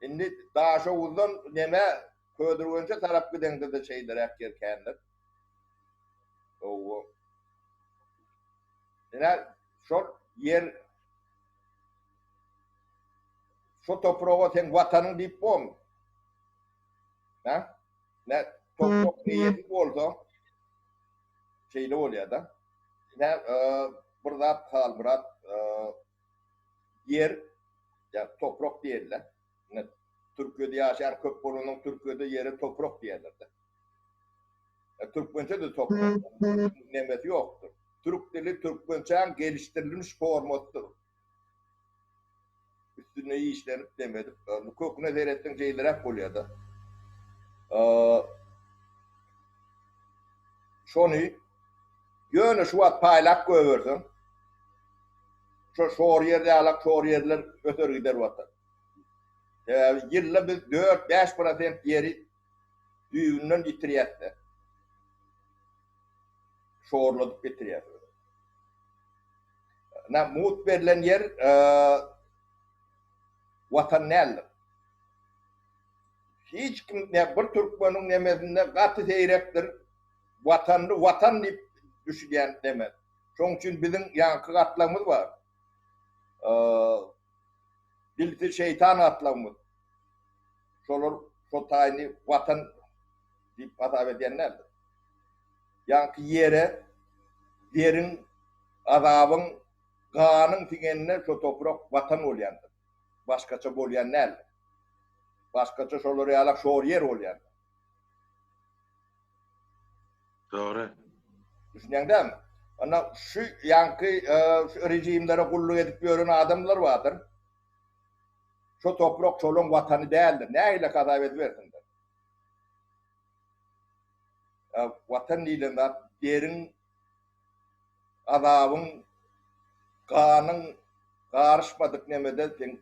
Indi Daşoguzdan neme Ködürgenje tarap gideňde-de şeýleräk ýer kändir. Hawa. Ine, şol ýer şo topraga seň watanyň diýip bormy? Hä? Ne toprak eýesi bolsa şeýle bolýar-da. Ine, bir zat Halmyrat, ýer ýa toprak diýerler. Ine, Türkiýede ýaşaýan köp bolansoň Türkiýede ýere toprak diýerler-de. Türkmençe-de toprak. Nemesi ýokdur. Türk dili türkmençäň gelişdirilmiş formasydyr. Üstünde işlenip neme edip, köküne seretseň şeýleräk bolýar-da. Şony ýöne şu wagt paýlap goýberseň, şo şor ýer ýalak şor ýerler öser gider watan. Sebäbi ýylda biz dört-bäş prosent ýeri düýbünden ýitirýäs-de. Şorladyp getirýäs. Na mugt berlen ýer watan däldir. Hiç kim ne bir türkmeniň nemesinde gaty seýrekdir watanyny watan diýip düşünýän neme. Şoň üçin biziň ýaňky gatlagymyz bar. Dilsiz şeýtan gatlagymyz. Şolar şo taýyny watan diýip hasap edýän däldir. Ýaňky ýere deriň, azabyň, ganyň siňende şo toprak watan bolýandyr. Başgaça bolýan däldir. Başgaça şolar ýalak şor ýer bolýandyr. Dogry. Düşünýäň dälmi? Onda şu ýaňky şu režimlere gulluk edip ýören adamlar bardyr. Şo toprak şolaň watany däldir. Nähili hasap edibersinler. Watan diýlen zat deriň, azabyň, ganyň garyşmadyk nemede seň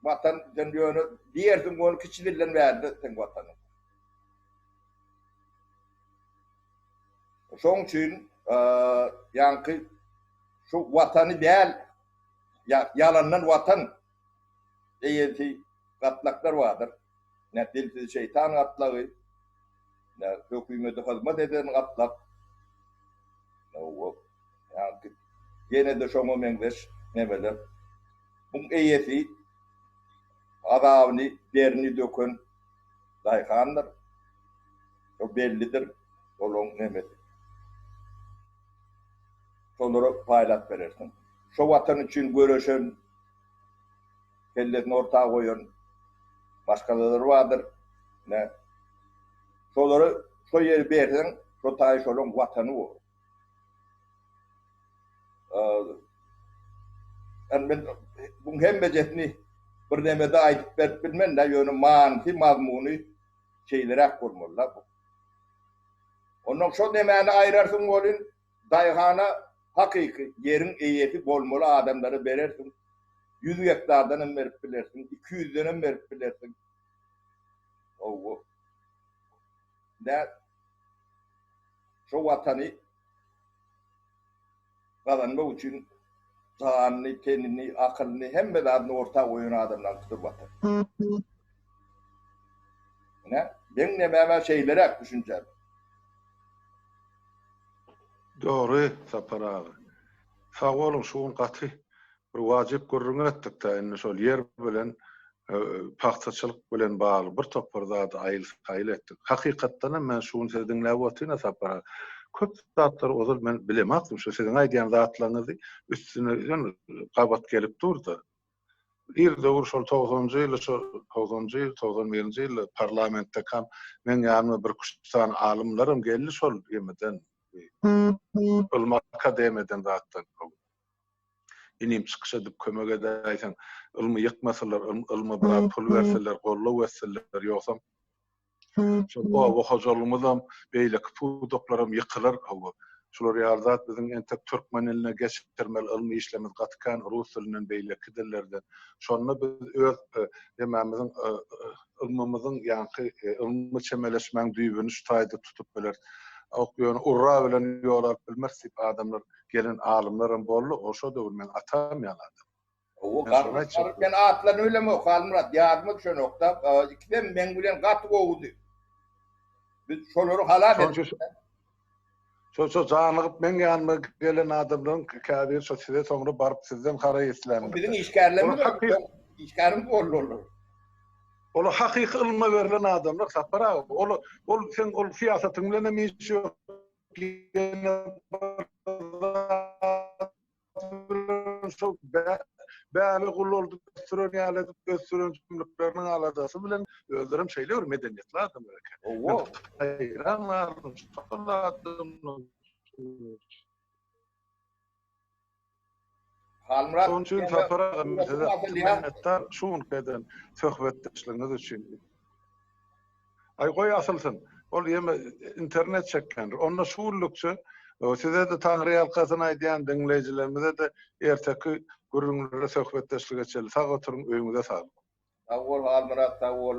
watan sen ýöne diýersiň ony kiçi dilden bärde seň watanyň. Şoň üçin ýaňky şu watany däl ýalandan watan eýesi gatlaklar bardyr. Ne dilsiz şeýtan gatlagy, ne hökümete hyzmat eden gatlak. Ýene-de şoňa meňzeş nemeler. Buň eýesi azabyny, derini döken daýhandyr. Şo bellidir olaň nemesi. Şolara paýlap berersiň. Şo watan üçin göreşen, kellesini orta goýan maşgalalar bardyr. Ine, şolara şo ýeri berseň, şo taýy şolaň watany bolar. Yani men buň hemmejesini bir nemede aýdyp berip bilmen-de, ýöne manysy, mazmuny şeýleräk bolmaly-da bu. Ondan şol nemäni aýrarsyň welin, daýhana hakyky ýeriň eýesi bolmaly adamlara berersiň. 100 gektardan hem berip bilersiň, 200-den hem berip bilersiň. Hawa. Nä şo watany gazanmak üçin janyny, tenini, akylyny, hemme zadyny orta goýan adamlaryňkydyr watan. Ine, meň nemäm-ä şeýleräk düşünjäm. Dogry, Sapar aga. Sag boluň, şu gün gaty bir wajyp gürrüň etdik-dä, indi şol ýer bilen pagtaçylyk bilen bagly bir topar zady aýyl-saýyl etdik. Hakykatdan hem men şu gün sizi diňläp otyryn-a Sapar aga. Köp zatlary ozal men bilemokdym, şu siziň aýdýan zatlaryňyzy üstüne ýöne gabat gelip dur-da. Ir döwür şol togsanynjy ýyly şo togsanynjy ýyl, 91-nji ýylda parlamentdekam meň ýanyma birküç sany alymlaram geldi şol ýemeden, ylmy akademiýadan zatdan. Inim çykyş edip kömek edäýseň, ylmy ýykmasalar, ylma biraz pul berseler, goldaw etseler, ýogsam şol oba hojalygymyzam, beýleki pudaklaram ýykylar, hawa. Şular ýaly zat biziň entek türkmen diline geçirmeli ylmy işlerimiz gaty kän, rus dilinden, beýleki dillerden. Şonda biz öz nemämiziň, ylmymyzyň ýaňky ylmy çemeleşmäň düýbüni şu taýda tutup bileris. Ok, ýöne urra bilen ýol alyp bilmeris diýip adamlar Gelen alymlaram boldy, o şo döwür meň atam ýaly adam. Owo, garry, men atlaryny bilemok, Halmyrat, ýadyma düşenok-da, ikisem meň bilen gaty gowudy. Biz şolary halas etdik. Şo şo janygyp meň ýanyma gelen adamlaryň käbiri şo size soňra baryp sizden haraý isländir. Biziň işgärlerimiz, işgärimiz boldy olar. Olar hakyky ylma berlen adamlar, Sapar aga. Ol ol seň ol syýasatyň bilenem işi ýok. Ýene bir zat şol bäri guloldyp ösdüren ýaly edip ösdüren jümlükleriniň aladasy bilen özlerem şeýle bir medeniýetli adamlar eken. Owo. Haýran galdym şol adamlar. Halmyrat. Şonuň üçin Sapar aga men size minnetdar şu günki eden söhbetdeşligiňiz üçin. Aý goý asylsyn. Ol ýeme internet çekýändir. Onda şu günlükçe size-de taňryýalkasyn aýdýan diňleýjilerimize-de erteki gürrüňlere söhbetdeşlige çenli sag oturyň öýüňize saglyk. Sag bol Halmyrat sag bol.